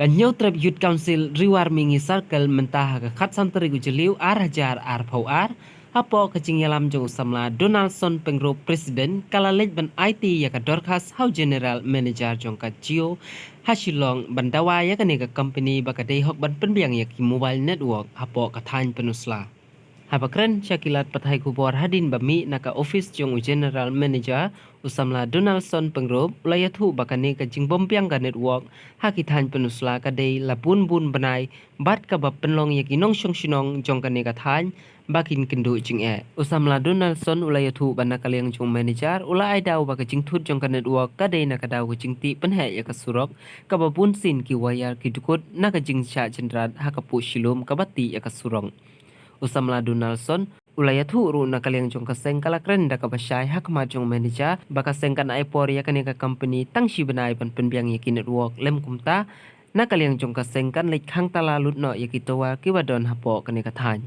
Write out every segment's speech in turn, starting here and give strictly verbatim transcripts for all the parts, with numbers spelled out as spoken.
Ka Hynñiewtrep Youth Council Ri War Mihngi Circle mynta ha ka khatsan tarik u Jylliew ar hajar arphew ar, hapoh ka jingïalam jong u samla Donaldson Pyngrope, President, ka la leit ban aiti ïa ka dorkhas ha u General Manager jong ka Jio ha Shillong ban dawa ïa kane ka company ba ka dei hok ban pynbiang ïa ki mobile network hapoh ka thaiñ Pynursla. Haba kren sha ki lad pathai khubor hadien ba mih na ka office jong u General Manager, u samla Donaldson Pyngrope u la ïathuh ba kane ka jingbym biang ka network ha ki thaiñ Pynursla ka dei la bun bun bnai bad kaba pynlong ïa ki nongshong shnong jong kane ka thaiñ ba kin kynduh jingeh. U samla Donaldson u la ïathuh ba na ka liang jong u manager u la ai daw ba ka jingthut jong ka network ka dei na ka daw ka jingtih pynheh ïa ka surok, kaba bun sien ki wire ki dkut na ka jingshah jynrat ha ka puh shilum kaba tih ïa ka surok. U samla Donaldson u la ïathuh ruh na ka liang jong ka seng ka la kren da kaba shai ha khmat jong u manager ba ka seng kan ai por ïa kane ka company tang shi bnai ban pynbiang ïa ki network, lym kumta na ka liang jong ka seng kan leit khang tala lut noh ïa ki tower kiba don hapoh kane ka thaiñ.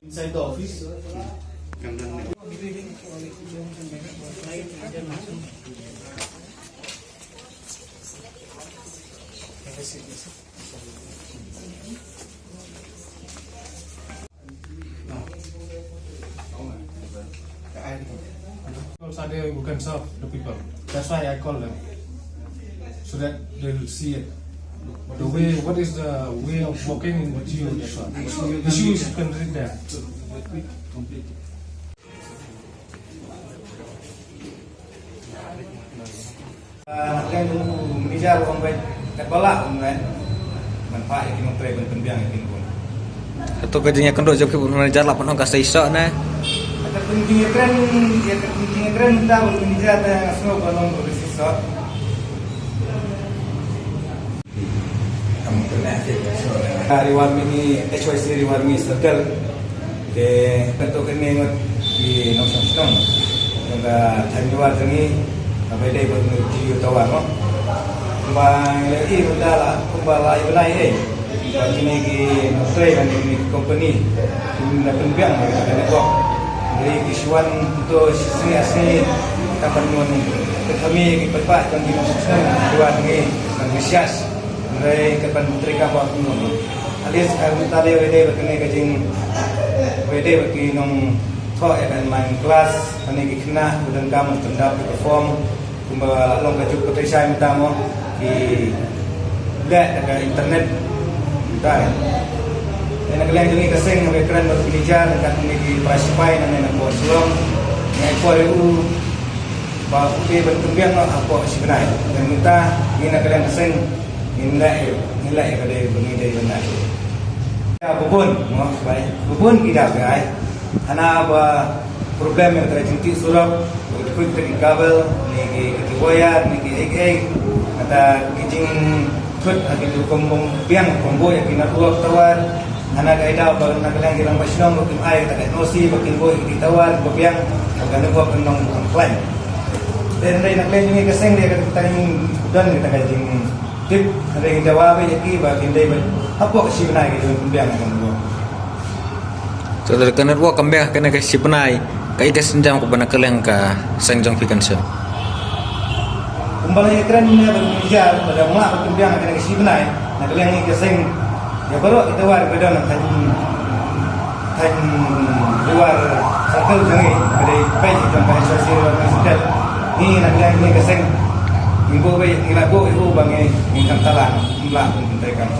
Inside the office. People are there who can serve the people. That's why I call them. So that they will see it. The way, what is the way of working with you? That's why. Issues you can read there. Ah, na ka liang jong u manager u ong ba katba lah u ong ban phah ïa ki nongtrei ban pynbiang ïa ki nongtrei. Hato ka jingïakynduh jong phi bad u manager lah ban ong ka shisha ne? Ka jingïakren, ïa ka jingïakren mynta bad u manager te nga sngew ba long ka shisha. Ka Ri War Mihngi, H Y C Ri War Mihngi Circle. Te, pynto kane ngut ki nongshong shnong jong ka thaiñ Ri War jong ngi, kaba ïadei bad u Jio Tower mo. Kumba ngi la ïohi mynta la, kumba la ïa bnai eh. Ba kine ki nongtrei bad kine ki company kin da pynbiang ïa ka network. Hynrei ki shu wan to shi sngi ar sngi, tang ban wan pynkhami ïa ki paidbah jong ki nongshong shnong Ri War ngi, ban recharge. Hynrei ka ban treikam ba kumno. At least ka mynta dei, dei bad kane ka jing, dei bad ki nongthoh ïa ka online class, kane ki khynnah ba donkam ban pyndap ïa ka form, kumba la long ka juk ka trei shai mynta mo, ki leh da ka internet mynta. Te na ka liang jong ngi ka seng, haba kren bad u manager, ryngkat kine ki para sipai nangne na pdeng Shillong, ngi ai por ïa u ba u dei ban pynbiang noh hapoh shi bnai. Te mynta ngi na ka liang ka seng, ngin leh, ngin leh ïa ka dei ba ngi dei ban leh. Ïa, ba bun, mo, bai. Ba bun ki daw ki ai. Hana ba problem ïa ka jingtih surok, ba ki dkut ki kabel, ne ki, ki wire, ne ki ei ei. Kata ki jingthut ha ki rukom bym biang, bym buh ïa ki network tower. Hana ka ai daw ba na ka liang ki rangbah shnong ba kim ai kata ka N O C ba kin buh ïa ki tower ba biang, ba ka network kan long kham khlaiñ. Te hynrei na ka liang jong ngi ka seng dei kata ka jingdon kata ka jing tip, hynrei ngi dawa ba ïa ki ba kin dei ba hapoh shi bnai ki dei ban pynbiang ïa ka network. To, lada ka network kam biang ha kane ka shi bnai, kaei ka sienjam kaba na ka liang ka seng jong phi kan shem? Kumba la ïakren mynne bad u manager, lada ym lah ban pynbiang ha kane ka shi bnai, na ka liang ngi ka seng, ïa baroh kita wan ba don ha thaiñ, thaiñ Ri War Circle jong ngi, ba dei peit jong ka H Y C Ri War Circle. Ngi na ka liang ngi ka seng, ngi buh beit, ngi la buh ïa u ba ngi, ngi kham tala, ym lah ban pyntreikam.